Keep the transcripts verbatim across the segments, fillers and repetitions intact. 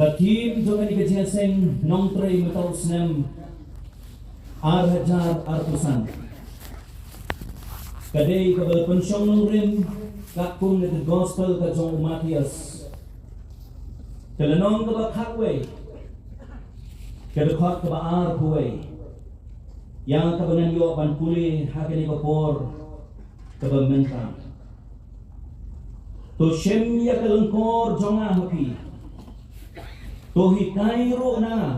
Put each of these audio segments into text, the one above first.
Ka theme jong kane ka jingïaseng Nongtrei mynta u snem ar hajar arphew san ka dei kaba la pynshong nongrim katkum na ka gospel ka jong u Mathaios, ka lynnong kaba khatwei, ka dkhot kaba arphew wei, ïa kaba ngan ïoh ban pule ha kane ka por kaba mynta. To shim ïa ka lyngkor jong nga ha phi. To hikai ruh na nga,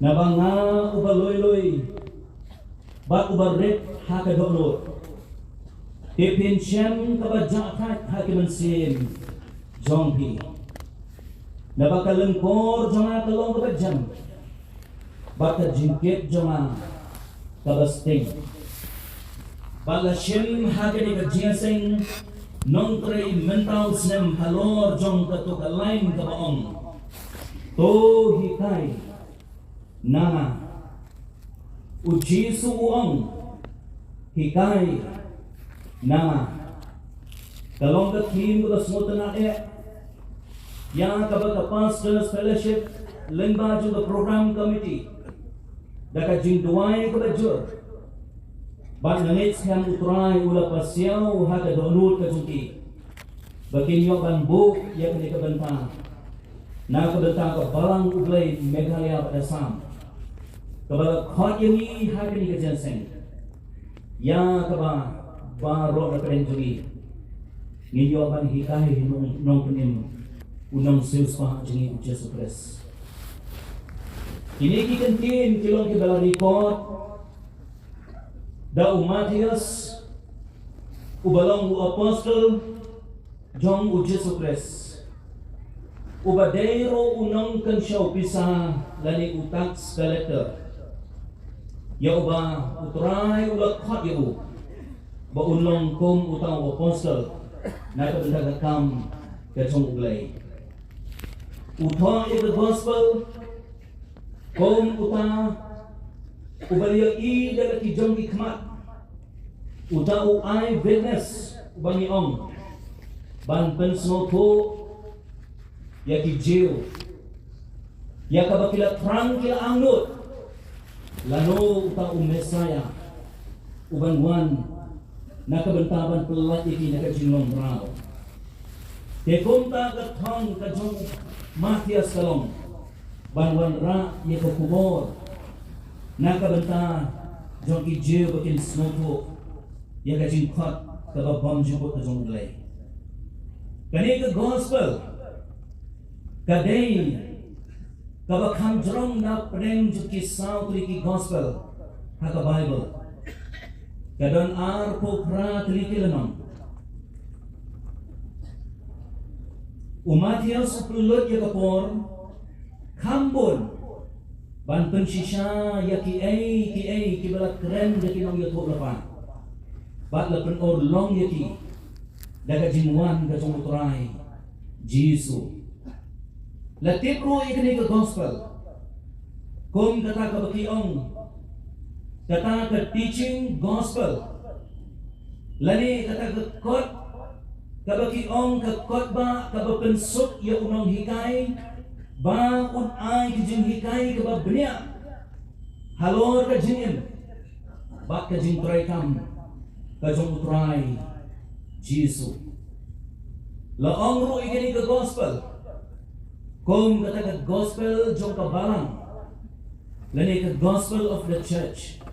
naba nga uba loiloi bad uba rit ha ka dohnud. Te phin shem kaba jahthait ha ki mynsiem jong phi. Naba ka lyngkor jong nga ka long kaba jem, bad ka jingkit jong nga kaba sting. Bad la shim ha kane ka jingïaseng Nongtrei mynta u snem halor jong kato ka lain kaba ong, to hikai na nga. U Jisu u ong, hikai na nga. Ka long ka theme kaba sngewtynnat eh, ïa kaba ka Pastors Fellowship lyngba jong ka program committee da ka jingduwai kaba jur, bad nga ngeit skhem U Trai u la pasiaw ha ka dohnud ka jong ki ba kin ïoh ban buh ïa kane ka bynta na ka bynta ka Balang U Blei Meghalaya bad Assam, kaba la khot ïa ngi ha kane ka jingïaseng. Ïa kaba baroh na pdeng jong ngi ngin ïoh ban hikai hi nong, nongpynim u nongsiewspah jong ngi u Jisu Khrist. Kine ki kyntien ki long kiba la record da u Mathaios, uba long u apostol jong u Jisu Khrist, uba dei ruh u nongkynshew pisa lane u tax collector, ïa uba U Trai u la khot ïa u ba un long kum uta u apostol na ka bynta ka kam ka jong U Blei. U thoh ïa ka gospel kum uta uba la ïohi da la ki jong ki khmat, uta u eyewitness uba ngi ong, ban pynsngewthuh ïa ki Jiw ïa kaba ki la thrang ki la angnud, lano uta u Messaïah uban wan na ka bynta ban pyllait ïa ki na ka jinglong mraw. Te kumta ka thong ka jong u Mathaios ka long ban wanrah ïa ka khubor na ka bynta jong ki Jiw ba kin sngewthuh ïa ka jingkhot kaba bymjukut ka jong U Blei. Kane ka gospel ka dei kaba kham jrong na pdeng jong ki saw tylli ki gospel ha ka Baibl. Ka don arphew phra tylli ki lynnong. U Mathaios u pynlut ïa ka por kham bun ban pynshisha ïa kiei kiei kiba la kren da ki nongïathuhlypa, bad la pynurlong ïa ki da ka jingwan ka jong U Trai Jisu. La tip ruh ïa kane ka gospel kum kata kaba ki ong, kata ka teaching gospel, lane kata ka kot kaba ki ong ka kot ba kaba pynsuk ïa u nonghikai ba un ai ka jinghikai kaba bniah halor ka jingim bad ka jingtrei kam ka jong U Trai Jisu. La ong ruh ïa kane ka gospel kum kata ka gospel jong ka balang, lane ka gospel of the church.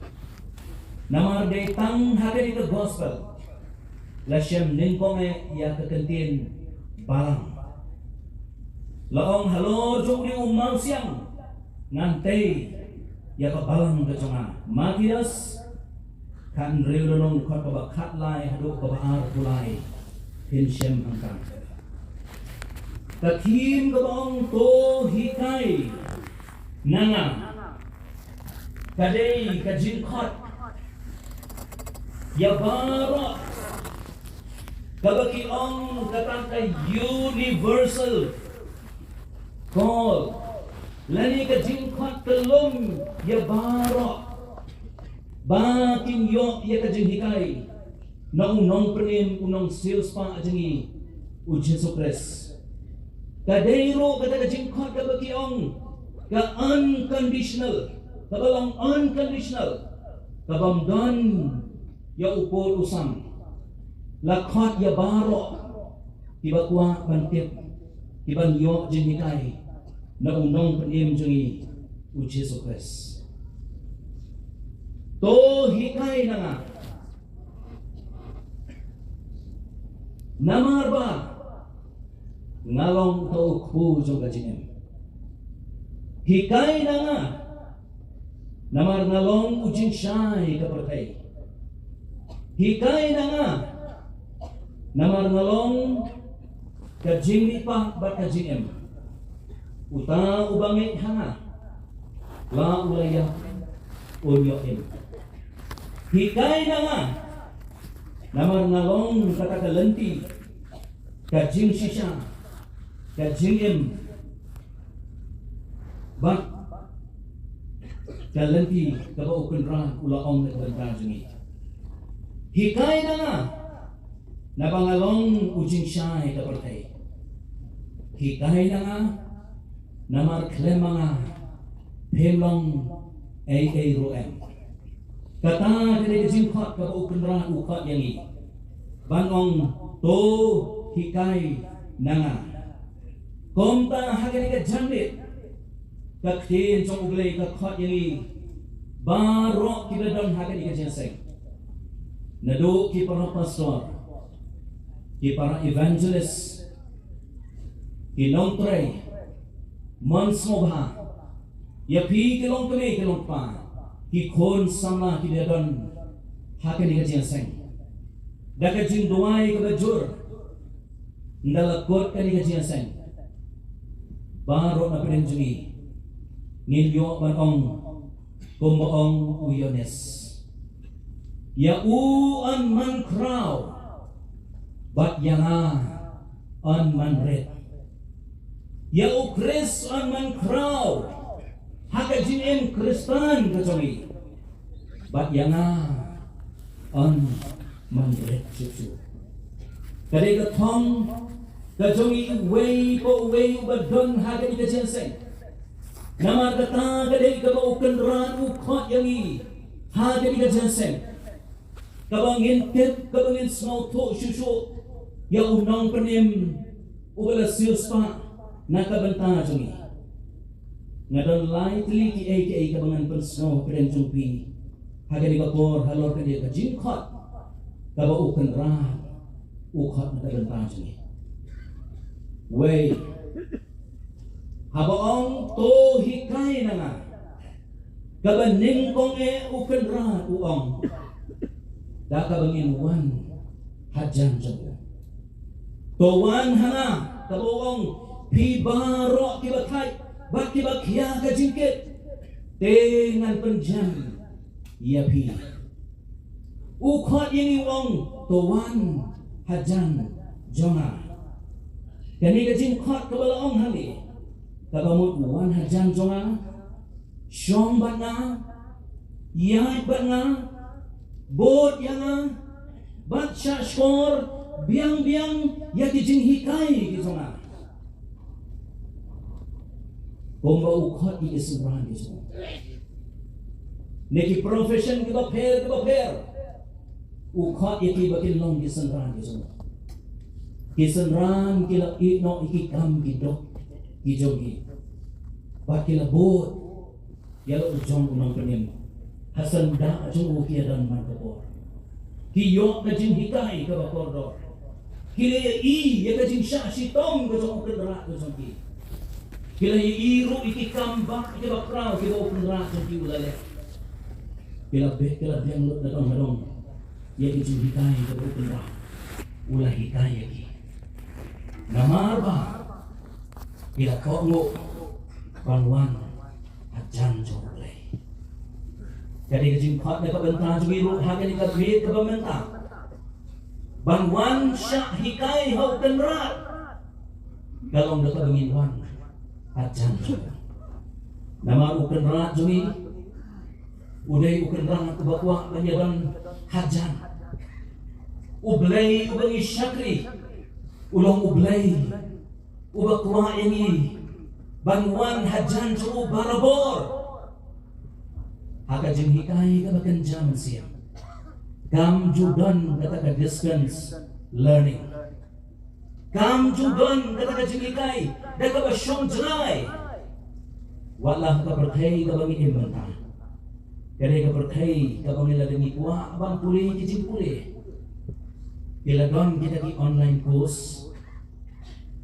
Namar dei tang ha kane ka gospel la shem nyngkong eh ïa ka kyntien balang. La ong halor jong une u mawsiang ngan tei ïa ka balang ka jong nga. Mathaios khathynriew lynnong, dkhot kaba khatlai haduh kaba arphew lai. Phin shem hangta ka theme kaba ong to hikai na nga. Ka dei ka jingkhot ïa baroh kaba ki ong kata ka universal call, lane ka jingkhot kyllum ïa baroh ba kin ïoh ïa ka jinghikai na u nongpynim, u nongsiewspah jong ngi u Jisu Khrist. Ka dei ruh kata ka jingkhot kaba ki ong ka unconditional, kaba long unconditional, kabym don ïa u pud u sam. La khot ïa baroh kiba kwah ban tip, kiban ïoh jinghikai na u Nongpynim jong ngi, u Jisu Khrist. To hikai na nga. Namar ba nga long uta u kpu jong ka jingim. Hikai na nga. Namar nga long u jingshai ka pyrthei. Hikai na nga. Namar nga long ka jingmihpat bad ka jingim. Uta uba ngeit ha nga, la u la ïap un ïoh im. Hikai na nga. Namar nga long kata ka lynti, ka jingshisha, ka jingim, bad ka lynti kaba u Kynrad u la ong na ka bynta jong ngi. Hikai na nga. Naba nga long u jingshai ka pyrthei. Hikai na nga. Namar khlem ma nga phim long ei ei ruh em. Kata ka dei ka jingkhot kaba u Kynrad u khot ïa ngi ban ong, to hikai na nga. Kumta ha kane ka janmiet, ka ktien jong U Blei ka khot ïa ngi baroh kiba don ha kane ka jingïaseng, naduh ki para pastor, ki para evangelist, ki nongtrei, mon sngewbha, ïa phi ki longkmie ki longkpa, ki khun samla kiba don ha kane ka jingïaseng. Da ka jingduwai kaba jur, ynda la kut kane ka jingïaseng, baroh na pdeng jong ngi ngin ïoh ban ong kumba ong u Ïoannis, ïa u yn man khraw bad ïa nga yn man rit. Ïa u Khrist yn man khraw ha ka jingim Khristan ka jong ngi, bad ïa nga yn man rit shuh shuh. Ka dei ka thong ka jong ngi uwei pa uwei uba don ha kane ka jingïaseng. Namar kata ka dei kaba u Kynrad u khot ïa ngi ha kane ka jingïaseng, kaba ngin tip, kaba ngin sngewthuh shuh shuh ïa u Nongpynim uba la siewspah na ka bynta jong ngi. Nga don lai tylli kiei kiei kaba ngan pynsngew hapdeng jong phi ha kane ka por halor kane ka jingkhot kaba u Kynrad u khot na ka bynta jong ngi. Wei, haba ong, to hikai na nga, kaba nyngkong eh u Kynrad u ong, da kaba ngin wan hajan jong u. To wan ha nga, kaba u ong, phi baroh kiba thait bad kiba khia ka jingkit, te ngan pynjem ïa phi. U khot ïa ngi u ong, to wan hajan jong nga. Kane ka jingkhot kaba la ong hangne, kaba mut wan hajan jong nga, shong bad nga, ïaid bad nga, bud ïa nga, bad shahshkor biang biang ïa ki jinghikai ki jong nga. Kumba u khot ïa ki synran ki jong u na ki profession kiba pher kiba pher, u khot ïa ki ba kin long ki synran ki jong u. Ki synran ki la ïeh noh ïa ki kam ki duk ki jong ki, bad ki la bud ïa la u jong u Nongpynim. Ha syndah jong u ki ïadon man ka por, ki ïoh ka jinghikai kaba kordor. Ki la ïohi ïa ka jingshah shitom ka jong u Kynrad ka jong ki. Ki la ïohi ruh ïa ki kam bah kiba khraw kiba u Kynrad jong ki u la leh. Ki la beh, ki la biang lut na dong na dong ïa ka jinghikai kaba u Kynrad u la hikai ïa ki. Namar ba ki la kohnguh ban wan hajan jong U Blei. Ka dei ka jingkhot na ka bynta jong ngi ruh ha kane ka miet kaba mynta, ban wan shah hikai ha u Kynrad. Ka long da kaba ngin wan hajan jong u. Namar u Kynrad jong ngi u dei u Kynrad uba kwah ban ïadon hajan. U Blei uba ngi shakri u long U Blei uba kwah ïa ngi ban wan hajan jong u barabor ha ka jinghikai kaba kynja mynsiem. Kam ju don kata ka distance learning. Kam ju don kata ka jinghikai da kaba shong jngai. Wat la ha ka pyrthei kaba ngi im mynta, ka dei ka pyrthei kaba ngi la dang kwah ban pule ki jingpule. Ki la don kita ki online course,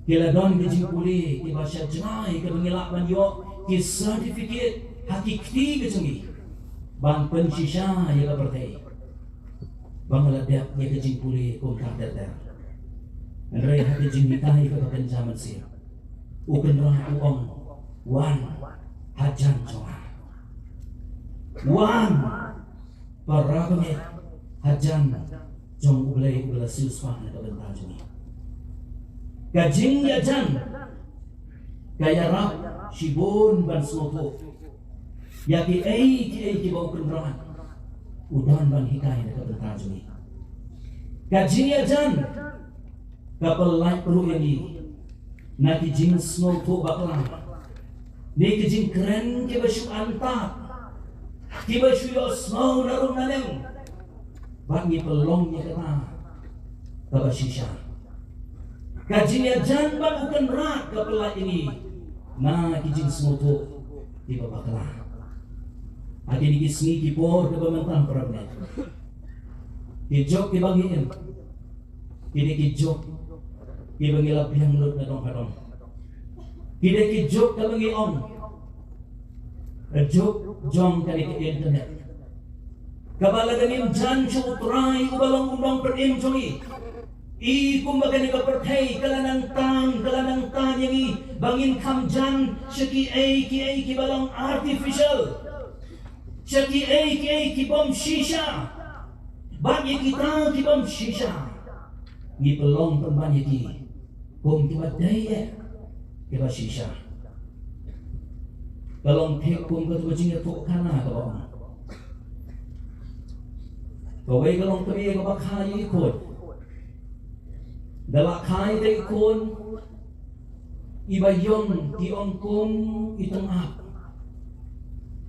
ki la don ki jingpule kiba sha jngai kaba ngi lah ban ïoh ki certificate ha ki kti ka jong ngi ban pynshisha ïa ka pyrthei ba nga la dep ïa ka jingpule kumta ter ter. Hynrei ha ka jinghikai kaba kynja mynsiem, U Kynrad u ong, wan hajan jong nga. Wan, para bangeit, hajan jong U Blei uba la siewspah na ka bynta jong ngi. Ka jingïajan ka ïarap shibun ban sngewthuh ïa kiei kiei kiba U Kynrad u don ban hikai na ka bynta jong ngi. Ka jingïajan ka pynlait ruh ïa ngi na ki jingsngewthuh bakla, ne ki jingkren kiba shu antap, kiba shu ïohsngew na rung na neng, bad ngi pynlong ïa kata kaba shisha. Ka jingïajan bad U Kynrad ka pynlait ïa ngi na ki jingsngewthuh kiba bakla. Ha kine ki sngi ki por kiba mynta, para bangeit, ki juk kiba ngi im, ki dei ki juk kiba ngi la biang lut na dong ha dong. Ki dei ki juk kaba ngi ong, ka juk jong kane ka internet, kaba lada ngim jan sha U Trai uba long u nongpynim jong ngi, i kumba kane ka pyrthei ka la nang tan, ka la nang tan ïa ngi ba ngin kham jan sha kiei kiei kiba long artificial, sha kiei kiei ki bym shisha. Bad ïa kita ki bym shisha ngi pynlong pynban ïa ki kum kiba dei eh, kiba shisha. Ka long thik kum katu ka jingïathuhkhana kaba ong, kawei ka long kmie kaba kha ïa i khun. Da la kha ïa i khun, i baïong ki ong kum i tyngab.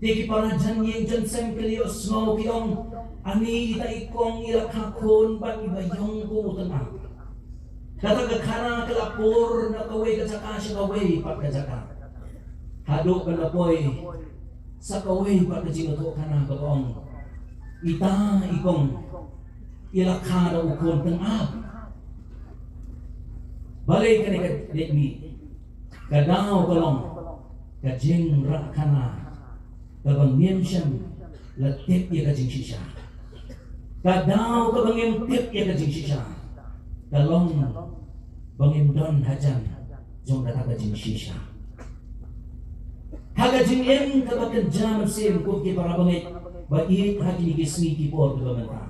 Te ki para jan ïing jan sem ki la ïohsngew ki ong, ani ita i kong i la kha khun bad i baïong kum u tyngab. Kata ka khana ka la pur na kawei ka jaka sha kawei pat ka jaka, haduh ba la poi sa kawei pat ka jingïathuhkhana kaba ong, ita i kong i la kha da u khun tyngab. Balei kane ka dei mih? Ka daw ka long ka jingrah khana kaba ngim shym la tip ïa ka jingshisha. Ka daw kaba ngim tip ïa ka jingshisha ka long ba ngim don hajan jong kata ka jingshisha. Ha ka jingim kaba kynja mynsiem kum ki para bangeit ba ïeit ha kine ki sngi ki por kiba mynta,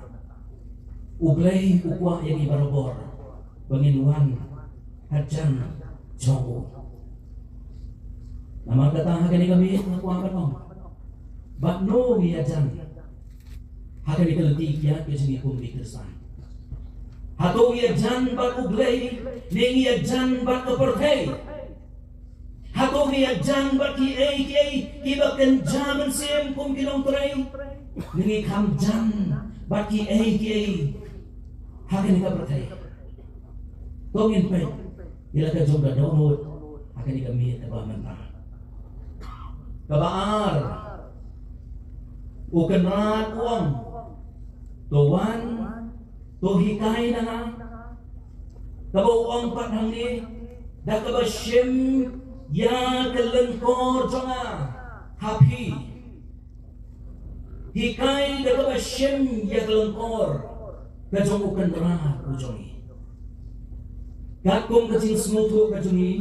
U Blei u kwah ïa ngi barabor ba ngin wan hajan jong u. Namar kata ha kane ka miet nga kwah ban ong, bad no ngi ïajan ha kane ka lynti kiad ka jong ngi kum ki Khristan? Hato ngi ïajan bad U Blei ne ngi ïajan bad ka pyrthei? Hato ngi ïajan bad kiei kiei kiba kynja mynsiem kum ki nongtrei, ne ngi kham jan bad kiei kiei ha kane ka pyrthei? To ngin peit ïa la ka jong ka dohnud ha kane ka miet kaba mynta. Kaba ar, U Kynrad u ong, to wan, to hikai na nga. Kaba u ong pat hangne, da kaba shim ïa ka lyngkor jong nga ha phi. Hikai da kaba shim ïa ka lyngkor ka jong U Kynrad u jong ngi. Katkum ka jingsngewthuh ka jong ngi,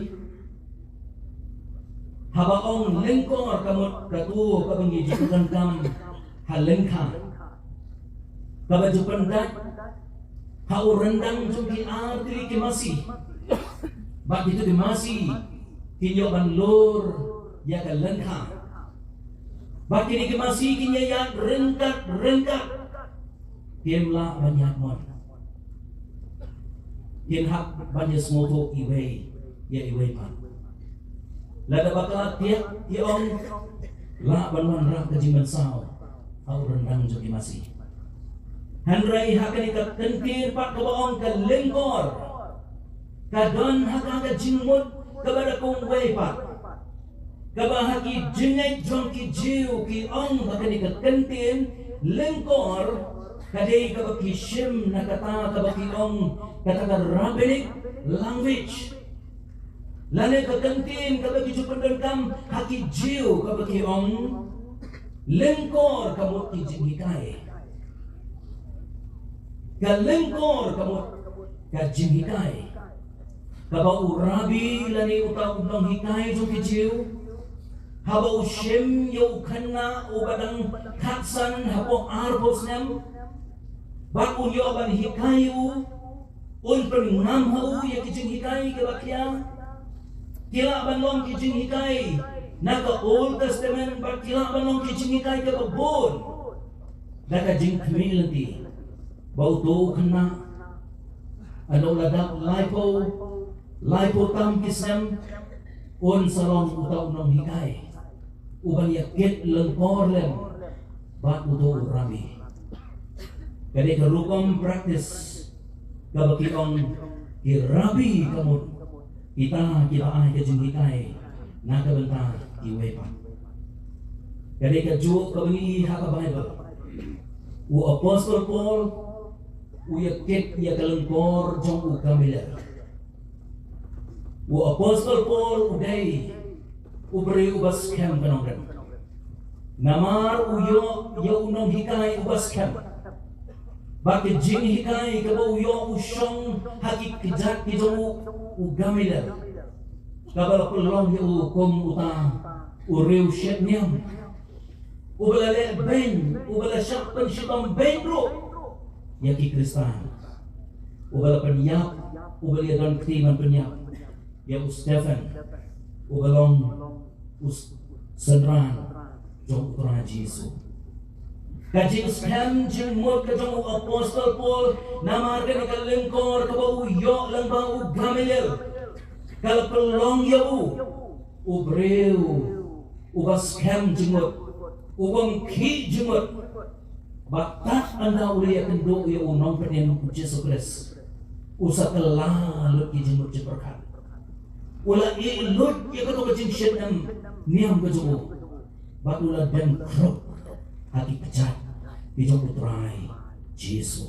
haba ong lyngkor ka mut kato kaba ngi ju pyndonkam ha lyngkha, kaba ju pyndait ha u ryndang jong ki artylli ki masi. Bad kito ki masi kin ïoh ban lur ïa ka lyngkha. Bad kine ki masi kin ïaid ryngkat ryngkat. Kim lah ban ïaid mon. Kin hap ban ïasngewthuh iwei ïa iwei pat. Lada bakla tiak, ki ong, lah ban wanrah ka jingmynsaw ha u ryndang jong ki masi. Hynrei ha kane ka kyntien pat kaba ong ka lyngkor, ka don ha ka, ka jingmut kaba da kumwei pat, kaba ha ki jingngeit jong ki Jiw ki ong ba kane ka kyntien lyngkor ka dei kaba ki shim na kata kaba ki ong kata ka rabbinic language, lane ka kyntien kaba ki ju pyndonkam ha ki Jiw kaba ki ong lyngkor ka mut ki jinghikai. Ka lyngkor ka mut ka jinghikai. Kaba u rabbi lane uta u nonghikai jong ki Jiw, haba u shim ïa u khynnah uba dang khatsan hapoh arphew snem, bad un ïoh ban hikai u, un pynngam ha u ïa ki jinghikai kiba khia. Ki lah ban long ki jinghikai na ka Old Testament, bad ki lah ban long ki jinghikai kiba bun. Da ka jingkhmih lynti ba uto u khynnah, haba u la dap laiphew, laiphew tam ki snem, un sa long uta u nonghikai uban ïa kit lyngkor lem bad uto u rabbi. Ka dei ka rukom practice kaba ki ong ki rabbi ka mut kita kiba ai ka jinghikai na ka bynta kiwei pat. Ka dei kajuh kaba ngi ïohi ha ka Baibl. U Apostol Paul u ïa kit ïa ka lyngkor jong u Gamaliel. U Apostol Paul u dei u briew uba skhem ka nongrim. Namar u ïoh ïa u nonghikai uba skhem. Bad ka jinghikai kaba u ïoh u shong ha ki kjat ki jong u, u Gamaliel, kaba la pynlong ïa u kum uta u riewshit niam, uba la leh beiñ, uba la shah pynshitom beiñ ruh ïa ki Khristan, uba la pynïap, uba la don kti ban pynïap ïa u Stephen, uba long u s-, synran jong u Trai Jisu. Ka jingskhem jingmut ka jong u Apostol Paul namar kane ka lyngkor kaba u ïoh lyngba u Gamaliel, ka la pynlong ïa u u briew uba skhem jingmut, uba khih jingmut. Bad tad ynda u la ïakynduh ïa u Nongpynim u Jisu Khrist, u sa kylla lut ki jingmut jingpyrkhat. U la ïeh lut ïa kato ka jingshit niam ka jong u. Bad u la dem khrup ha ki kjat ki jong u Trai Jisu.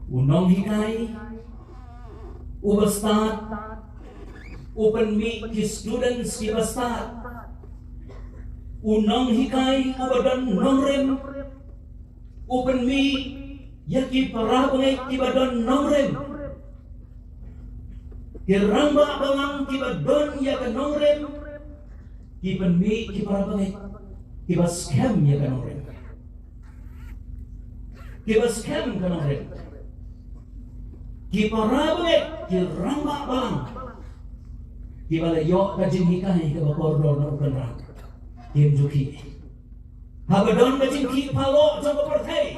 U nonghikai uba stad u pynmih ki students kiba stad. U nonghikai uba don nongrim u pynmih ïa ki para bangeit kiba don nongrim. Ki rangbah balang kiba don ïa ka nongrim ki pynmih ki para bangeit kiba skhem ïa ka nongrim. Kiba skhem ka nongrim. Ki para bangeit, ki rangbah balang kiba la ïoh ka jinghikai kaba kordor na u Kynrad, kim ju khih. Haba don ka jingkhih palat jong ka pyrthei,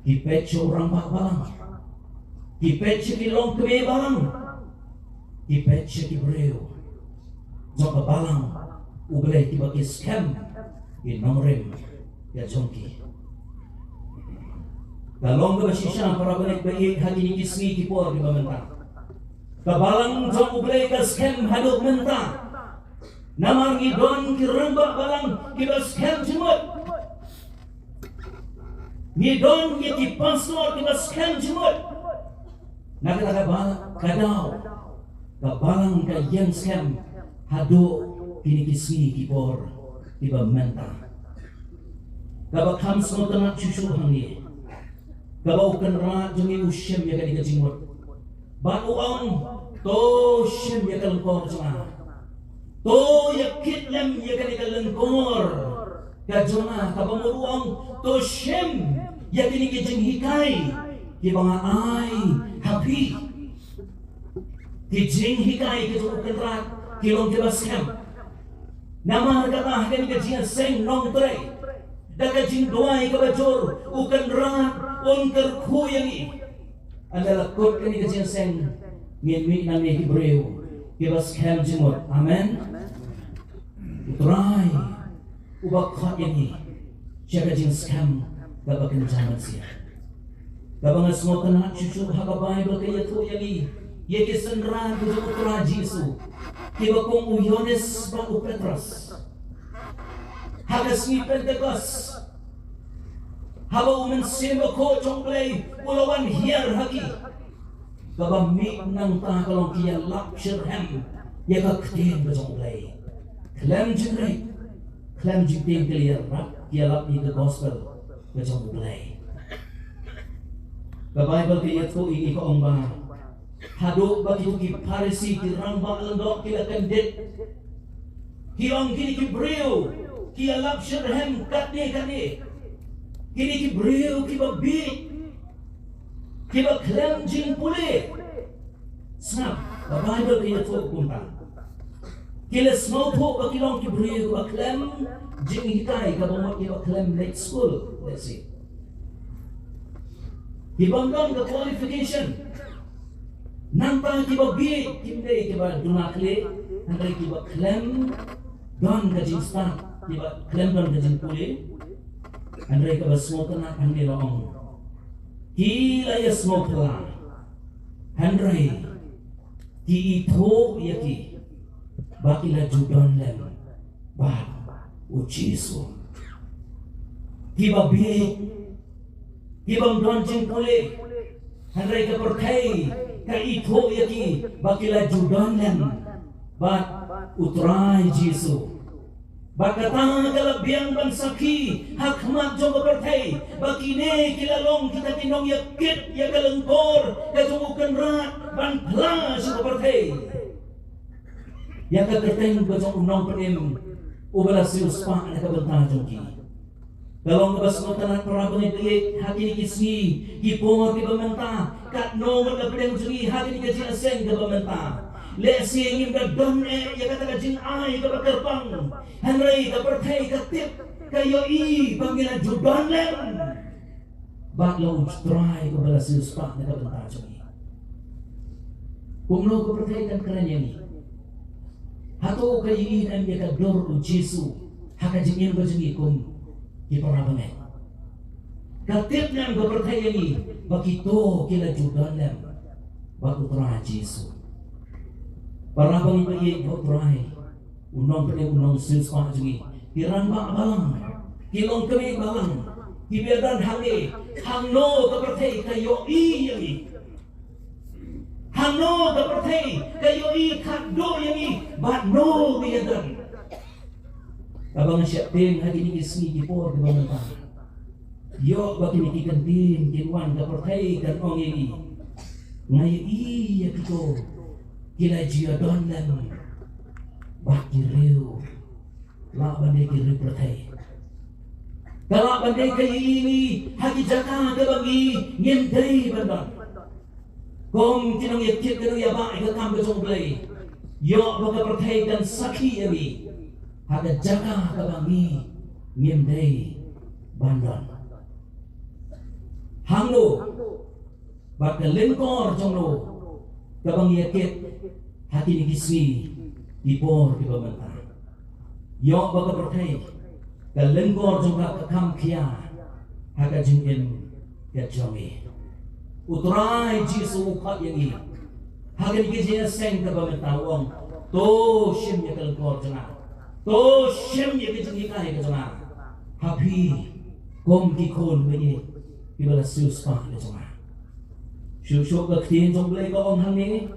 ki peit sha u rangbah balang, ki peit sha ki longkmie balang, ki peit sha ki briew jong ka balang U Blei kiba ki skhem ki nongrim ka jong ki. Ka long kaba shisha para bangeit ba ïeit ha kine ki sngi ki por kiba mynta. Ka balang jong U Blei ka skhem haduh mynta. Namar ngi don ki rangbah balang kiba skhem jingmut. Ngi don ïa ki pastor kiba skhem jingmut. Na kata ka ba-, ka daw ka balang ka ïeng skhem haduh kine ki sngi ki por kiba mynta. Kaba kham sngewtynnat shuh shuh hangne, kaba U Kynrad jong ngi u shim ïa kane ka jingmut. Bad u ong, to shim ïa ka lyngkor jong nga. To ïa kit lem ïa kane ka lyngkor ka jong nga, kaba mut u ong, to shim ïa kine ki jinghikai kiba nga ai ha phi. Ki jinghikai ki jong U Kynrad ki long kiba skhem. Namar kata ha kane ka jingïaseng Nongtrei, da ka jingduwai kaba jur, U Kynrad un kyrkhu ïa ngi. Ynda la kut kane ka jingïaseng, Ngin mih nangne ki briew kiba skhem jingmut. Amen. U Trai uba khot ïa ngi sha ka jingskhem kaba kynja mynsiem. Kaba nga sngewtynnat shuh shuh ha ka Baibl ka ïathuh ïa ngi ïa ki synran ki jong U Trai Jisu, kiba kum u Ïoannis bad u Petros. Ha ka sngi Pentekost, haba U Mynsiem Bakhuid jong U Blei u la wan hiar ha ki, kaba mih nangta ka long ki ïalap shitrhem ïa ka ktien ka jong U Blei. Khlem jingngeit, khlem jingtieng ki la ïarap, ki ïalap ïa ka gospel ka jong U Blei. Ka Baibl ka ïathuh ïa ngi, ka ong ba haduh ba kito ki Pharisi, ki rangbah lyngdoh, ki la kyndit, ki ong, kine ki briew ki ïalap shitrhem katne katne. Kine ki briew kiba bieit, kiba khlem jingpule. Sngap, ka Baibl ka ïathuh kumta. Ki la sngewthuh ba ki long ki briew kiba khlem jinghikai, kaba mut kiba khlem leit skul, let's say. Ki bym don ka qualification. Nangta kiba bieit, kim dei kiba duna khlieh, hynrei kiba khlem don ka jingstad, kiba khlem don ka jingpule. Hynrei kaba sngewtynnat hangne la ong, ki la ïasngewphylla, hynrei ki ithuh ïa ki ba ki la ju don lem bad U Jisu. Kiba bieit, ki bym don jingpule, hynrei ka pyrthei ka ithuh ïa ki ba ki la ju don lem bad U Trai Jisu. Bad kata ka la biang ban sakhi ha khmat jong ka pyrthei ba kine ki la long kita ki nongïakit ïa ka lyngkor ka jong U Kynrad ban phla sha ka pyrthei ïa ka kyrteng ka jong U Nongpynim uba la siewspah na ka bynta jong ki. Ka long kaba sngewtynnat, para bangeit, ha kine ki sngi, ki por kiba mynta, katno ngut na pdeng jong ngi ha kine ki jingïaseng kiba mynta. Lehse ngim da don eh ïa kata ka jingai kaba kyrpang, hynrei ka pyrthei ka tip, ka ïohi ba ngi la ju don lem bad la U Trai uba la siewspah na ka bynta jong ngi. Kumno ka pyrthei kan kren ïa ngi? Hato ka ïohi ne em ïa ka dur U Jisu ha ka jingim ka jong ngi kum ki para bangeit? Ka tip ne em ka pyrthei ïa ngi ba kito ki la ju don lem bad U Trai Jisu? Para bangeit ba ïeit ha U Trai, U Nongpynim, U Nongsiewspah jong ngi, ki rangbah balang, ki longkmie balang kiba ïadon hangne, hangno ka pyrthei ka ïohi ïa ngi? Hangno ka pyrthei ka ïohi khatduh ïa ngi bad no ngi ïadon? Kaba nga sheptieng ha kine ki sngi, ki por kiba mynta, ïoh ba kine ki kyntien kin wan, ka pyrthei kan ong ïa ngi, nga ïohi ïa kito ki la ju ïadon lem bad ki riew, lah ban dei ki riew pyrthei. Ka lah ban dei ka ïohi ngi ha ki jaka kaba ngi ngim dei ban don. Kum ki nongïakit, ki nongïabah ïa ka kam ka jong U Blei, ïoh ba ka pyrthei kan sakhi ïa ngi ha ka jaka kaba ngi ngim dei ban don. Hangno bad ka lyngkor jong no kaba ngi ïakit ha kine ki sngi, ki por kiba mynta? Ïoh ba ka pyrthei, ka lyngkor jong ka, ka kham khia ha ka jingim ka jong ngi. U Trai Jisu u khot ïa ngi ha kane ka jingïaseng kaba mynta, u ong, to shim ïa ka lyngkor jong nga, to shim ïa ka jinghikai ka jong nga ha phi kum ki khun baieit kiba la siewspah na jong nga. Shuh shuh ka ktien jong U Blei ka ong hangne,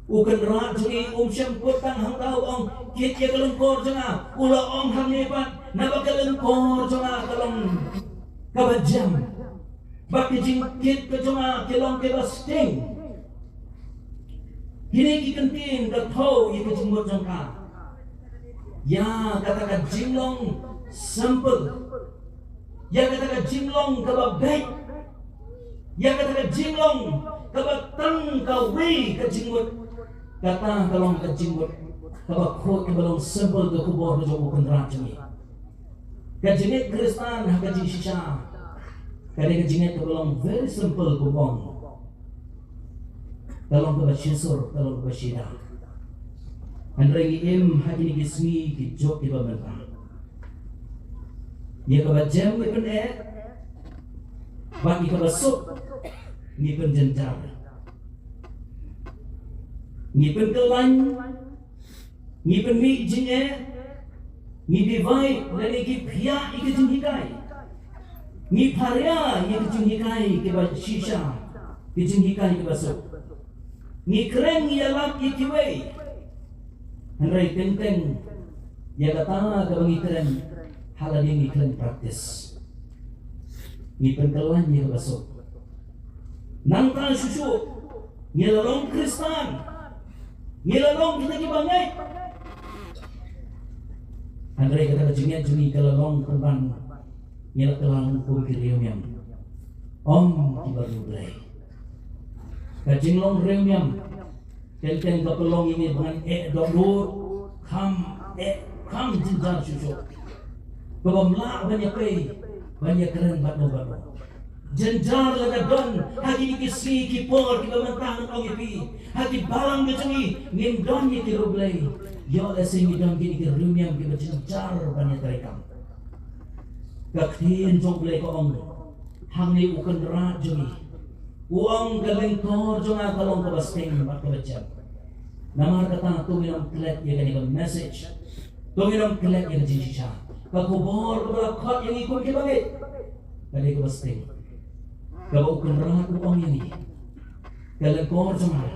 U Kynrad jong ngi um shym kut tang hangta u ong, kit ïa ka lyngkor jong nga. U la ong hangne pat, naba ka lyngkor jong nga ka long kaba jem, bad ka jingkit ka jong nga ka long kaba sting. Kine ki kyntien ka thew ïa ka jingmut jong ka ïa kata ka jinglong simple, ïa kata ka jinglong kaba beit, ïa kata ka jinglong kaba tang kawei ka jingmut. Kata ka long ka jingmut kaba khuid, kaba long simple, ka khubor ka jong U Kynrad jong ngi. Ka jingngeit Khristan ha ka jingshisha ka dei ka jingngeit kaba long very simple, kumba ong. Ka long kaba shisur, ka long kaba shida. Hynrei ngi im ha kine ki sngi ki juk kiba mynta. Ïa kaba jem ngi pyneh, bad ïa kaba suk ngi pynjynjar. Ngi pynkyllaiñ, ngi pynmih jingeh, ngi divide lane ngi phiah ïa ki jinghikai. Ngi pharia ïa ki jinghikai kiba shisha, ki jinghikai kiba suk. Ngi kren, ngi ïalap ïa kiwei. Hynrei teng teng ïa kata kaba ngi kren, ha lade ngi kren practice. Ngi pynkyllaiñ ïa kaba suk. Nangta shuh shuh ngi la long Khristan. Ngi la long kita kiba ngeit. Hynrei kata ka jingngeit jong ngi ka la long pynban ngi la kylla kum ki riewniam, ym kiba riewblei. Ka jinglong riewniam teng teng ka pynlong ïa ngi ba ngan eh dohnud, kham eh, kham jynjar shuh shuh. Kaba ym lah ban ïapei, ban ïakren bad uno bad uno. Jynjar la ka don ha kine ki sngi ki por kiba mynta, ngan ong ïa phi, ha ki balang ka jong ngi ngim don ïa ki riewblei. Ïoh lehse ngi don kine ki riewniam kiba jynjar ban ïatreikam. Ka ktien jong U Blei ka ong, hangne U Kynrad jong ngi u ong, ka lyngkor jong nga ka long kaba sting bad kaba jem. Namar kata to ngin ym klet ïa kane ka message. To ngin ym klet ïa ka jingshisha. Ka khubor kaba la khot ïa ngi kum kiba ngeit ka dei kaba sting. Kaba U Kynrad u ong ïa ngi, ka lyngkor jong nga,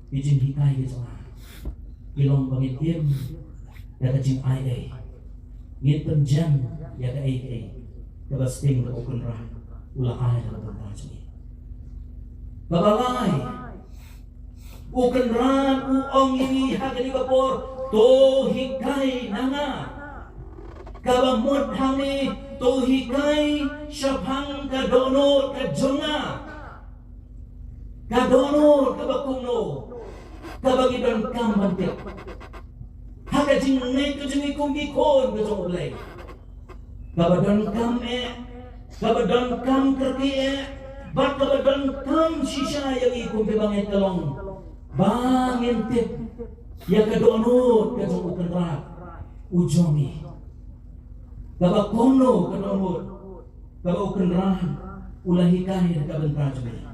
ki jinghikai ki jong nga ki long ba ngin im da ka jingai ei, ngin pynjem ïa kaei kaei kaba sting kaba U Kynrad u la ai ha ka bynta jong ngi. Kaba lai, U Kynrad u ong ïa ngi ha kane ka por, to hikai na nga. Kaba mut hangne, to hikai shaphang ka dohnud ka jong nga. Ka dohnud kaba kumno, kaba ngi donkam ban tip ha ka jingngeit ka jong ngi kum ki khun ka jong U Blei. Kaba donkam eh, kaba donkam kyrkieh eh, bad kaba donkam shisha ïa ngi kum kiba ngeit ka long ba ngin tip ïa ka dohnud ka jong U Kynrad u jong ngi. Kaba kumno ka dohnud kaba U Kynrad u la hikai ha ka bynta jong ngi.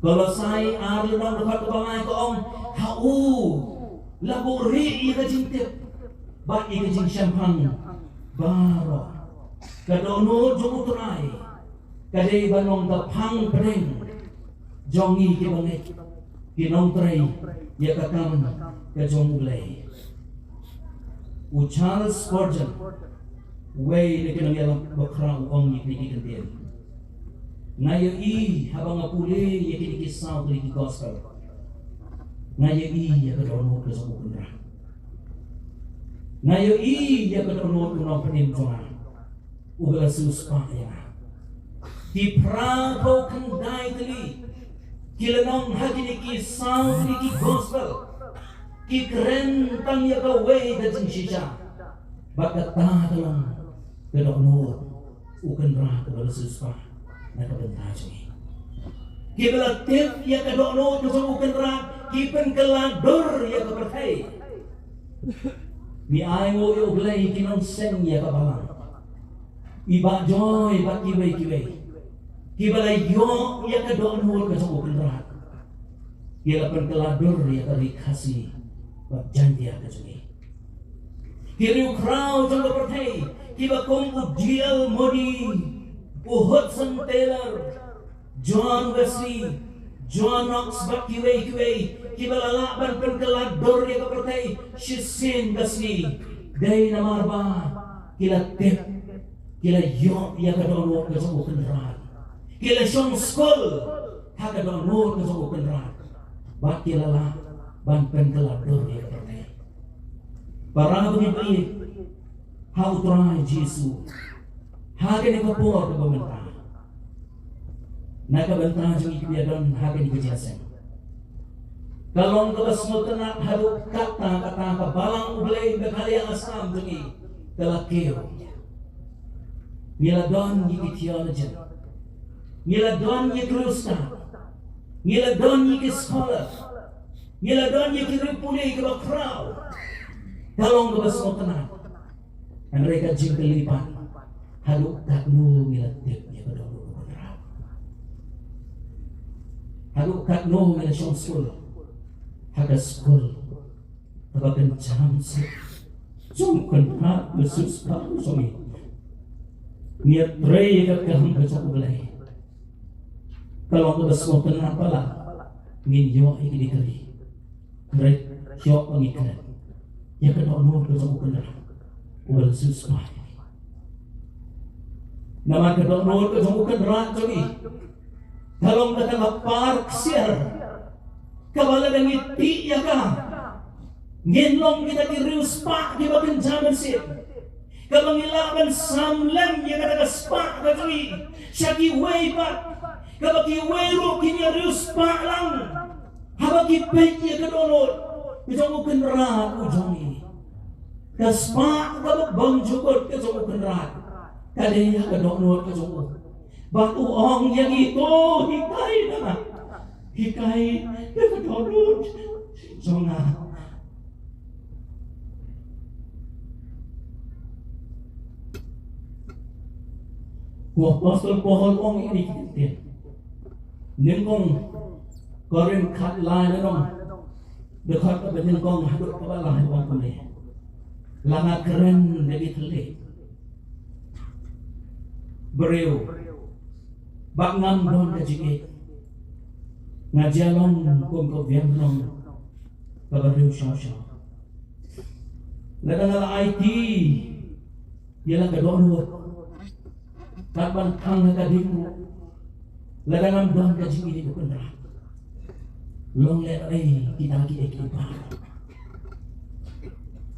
Kolosai ar lynnong dkhot kaba lai ka ong, ha u la buhrieh ïa ka jingtip bad ïa ka jingshemphang baroh. Ka dohnud jong U Trai ka dei ban long ka phang pdeng jong ngi kiba ngeit, ki nongtrei ïa ka kam ka jong U Blei. U Charles Spurgeon, uwei na ki nongïalam bakhraw, u ong ïa kine ki kyntien, nga ïohi haba nga pule ïa kine ki saw tylli ki gospel, nga ïohi ïa ka dohnud ka jong U Kynrad. Nga ïohi ïa ka dohnud u nongpynim jong nga uba la siewspah ïa nga. Ki phra phew khyndai tylli ki lynnong ha kine ki saw tylli ki gospel ki kren tang ïa kawei ka jingshisha, bad kata ka long ka dohnud U Kynrad uba la siewspah na ka bynta jong ngi. Kiba la tip ïa ka dohnud ka jong U Kynrad ki pynkylla dur ïa ka pyrthei. Ngi ainguh ïa U Blei, ki nongseng ïa ka balang, i Bah Joy bad kiwei kiwei, kiba la ïoh ïa ka dohnud ka jong U Kynrad, ki la pynkylla dur ïa ka Ri Khasi bad Jaiñtia ka jong ngi. Ki riewkhraw jong ka pyrthei kiba kum u D L Moody, u Hudson Taylor, John Wesley, John Knox bad kiwei kiwei, kiba la lah ban pynkylla dur ïa ka pyrthei shisien ka sngi, dei namar ba ki la tip, ki la ïoh ïa ka dohnud ka jong U Kynrad, ki la shong skul ha ka dohnud ka jong U Kynrad, bad ki la lah ban pynkylla dur ïa ka pyrthei. Para bangeit, ha U Trai Jisu, ha kane ka por kaba mynta, na ka bynta jong ngi kiba ïadon ha kane ka jingïaseng, ka long kaba sngewtynnat haduh katta katta ka Balang U Blei Meghalaya Assam jong ngi ka la kiew. Ngi la don ïa ki theologian, ngi la don ïa ki riewstad, Ngi la don ïa ki scholar, ngi la don ïa ki riewpule kiba khraw. Ka long kaba sngewtynnat. Hynrei ka jingkylli pat, haduh katno ngi la tip ïa ka dohnud u Kynrad? Haduh katno ngi la shong skul ha ka skul kaba kynjam sih jong u Kynrad, ba shisha u jong ngi? Ngi ïatrei ïa ka kam ka jong U Blei. Ka long kaba sngewtynnat palat, ngin ïoh ïa ki degree. Hynrei ïoh ba ngi klet ïa ka dohnud ka jong u Kynrad uba la shisha. Namar ka dohnud ka jong u Kynrad jong ngi ka long kata ka par ksiar kaba lada ngi tih ïa ka, ngin long kita ki riewspah kiba kynja mynsiem. Kaba ngi lah ban sam lem ïa kata ka spah ka jong ngi sha kiwei pat, kaba kiwei ruh kin ïa riewspah lang haba ki peit ïa ka dohnud ka jong u Kynrad u jong ngi. Ka spah kaba bymjukut ka jong u Kynrad ka dei ïa ka dohnud ka jong u. Bad u ong ïa ngi, to hikai na nga, hikai ïa ka dohnud jong nga. U Apostol Paul u ong ïa ngi, nyngkong Korinth khatlai, lynnong dkhot kaba nyngkong haduh kaba lai, u ong kumne: La nga kren da ki thylliej briew, bad ngam don ka jingïeit, nga jia long kum ka wiang nong kaba riewshaw shaw. Lada nga la aiti ïa la ka dohnud, kat ban thang ha ka ding ruh, lada ngam don ka jingïeit ïa u Kynrad, long lehraei kita kiei kiei baroh.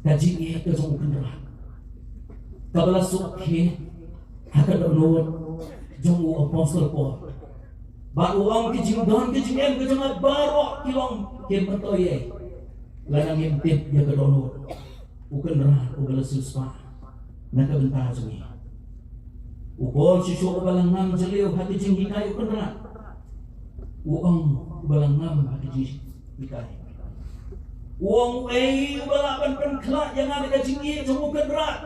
Ka jingïeit ka jong u Kynrad kaba la sngewthuh ha ka dohnud jong u Apostol Paul. Bad u ong, ki jingdon ki jingem ki jong nga baroh ki long, kim myntoi ei lada ngim tip ïa ka dohnud u Kynrad uba la shisha na ka bynta jong ngi. U Paul shisha uba la ngam jylliew ha ki jinghikai u Kynrad, u ong, uba la ngam ha ki jinghikai, u ong, uei uba lah ban pynkhlad ïa nga na ka jingïeit jong u Kynrad?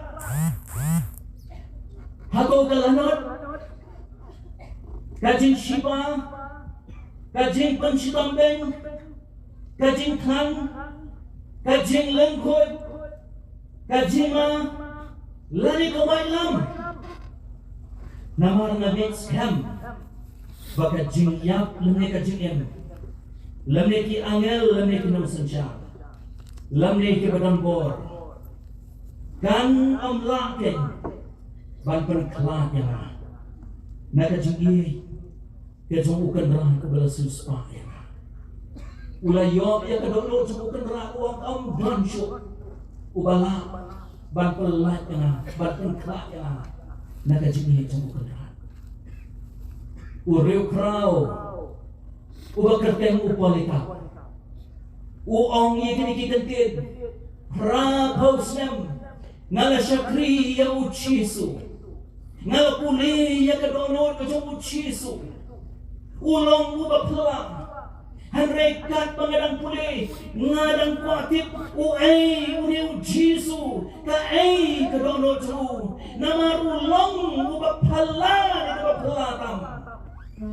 Hato ka lanot, ka jingshipa, ka jingpynshitom beiñ, ka jingkhlaiñ, ka jinglyngkhuid, ka jingma, lane ka waitlam? Namar nga ngeit skhem ba ka jingïap lane ka jingim, lane ki angel lane ki nongsynshar, lane kiba don bor, kan ym lah keiñ ban pynkhlad ïa nga na ka jingïeit ka jong u Kynrad uba la shisha ïa nga. U la ïoh ïa ka dohnud jong u Kynrad, u ong, ym don shuh uba lah ban pyllait ïa nga, ban pynkhlad ïa nga na ka jingïeit jong u Kynrad. U riewkhraw uba kyrteng u Polycarp u ong ïa kine ki kyntien: Phra phew snem nga la shakri ïa u Jisu, nga la pule ïa ka dohnud ka jong u Jisu. U long uba phylla. Hynrei katba nga dang pule, nga dang kwah tip uei une u Jisu, kaei ka dohnud jong u. Namar u long uba phylla, uba phylla tam.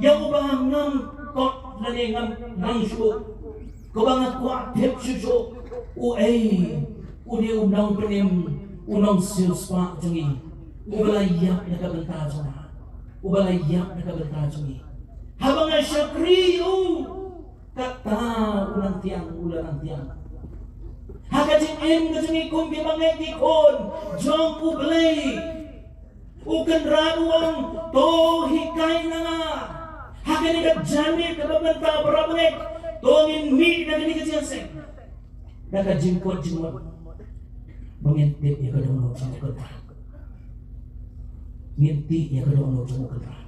Ïa uba ngam kot lane ngam nang shuh, kaba nga kwah tip shuh shuh uei une u nongpynim, u nongsiew spah jong ngi, uba la ïap na ka bynta jong nga, uba la ïap na ka bynta jong ngi. Haba nga shakri ïa u, kata u nang thiang, u la nang thiang. Ha ka jingim ka jong ngi kum ki bangeit ki khun jong U Blei, U Kynrad u ong, to hikai na nga. Ha kane ka janmiet kaba mynta, para bangeit, to ngin mih na kane ka jingïaseng da ka jingkut jingmut ba ngin tip ïa ka dohnud jong U Kynrad. Ngin tip ïa ka dohnud jong U Kynrad.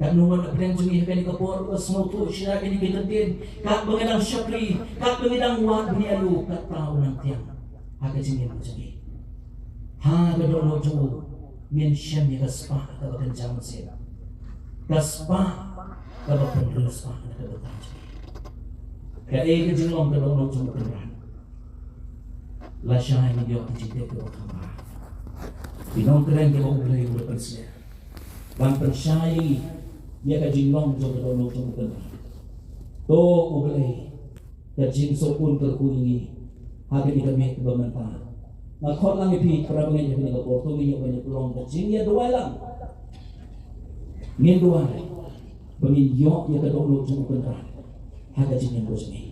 Katno ngut na pdeng jong ngi ha kane ka por ba sngewthuh shisha kine ki kyntien, katba ngi dang shakri, katba ngi dang wad bniah ïa u, kata u nang thiang ha ka jingim ka jong ngi. Ha ka dohnud jong u ngin shem ïa ka spah kaba kynja mynsiem, ka spah Kaba pynriewspah na ka bynta jong ngi. Kaei ka jinglong ka dohnud jong U Kynrad? Lashai ngin ïoh ka jingtip kaba kham bha. Ki nongkren kiba U Blei u la pynsngew ban pynshai ïa ka jinglong jong ka dohnud jong U Kynrad. To U Blei, ka jingsngewbha kyrkhu ïa ngi ha kane ka miet kaba mynta. Nga khot lang ïa phi para bangeit ha kane ka por, to ngin ïoh ban ïa pynlong ka jingïaduwai lang. Ngin duwai ba ngin ïoh ïa ka dohnud jong U Kynrad ha ka jingim ka jong ngi.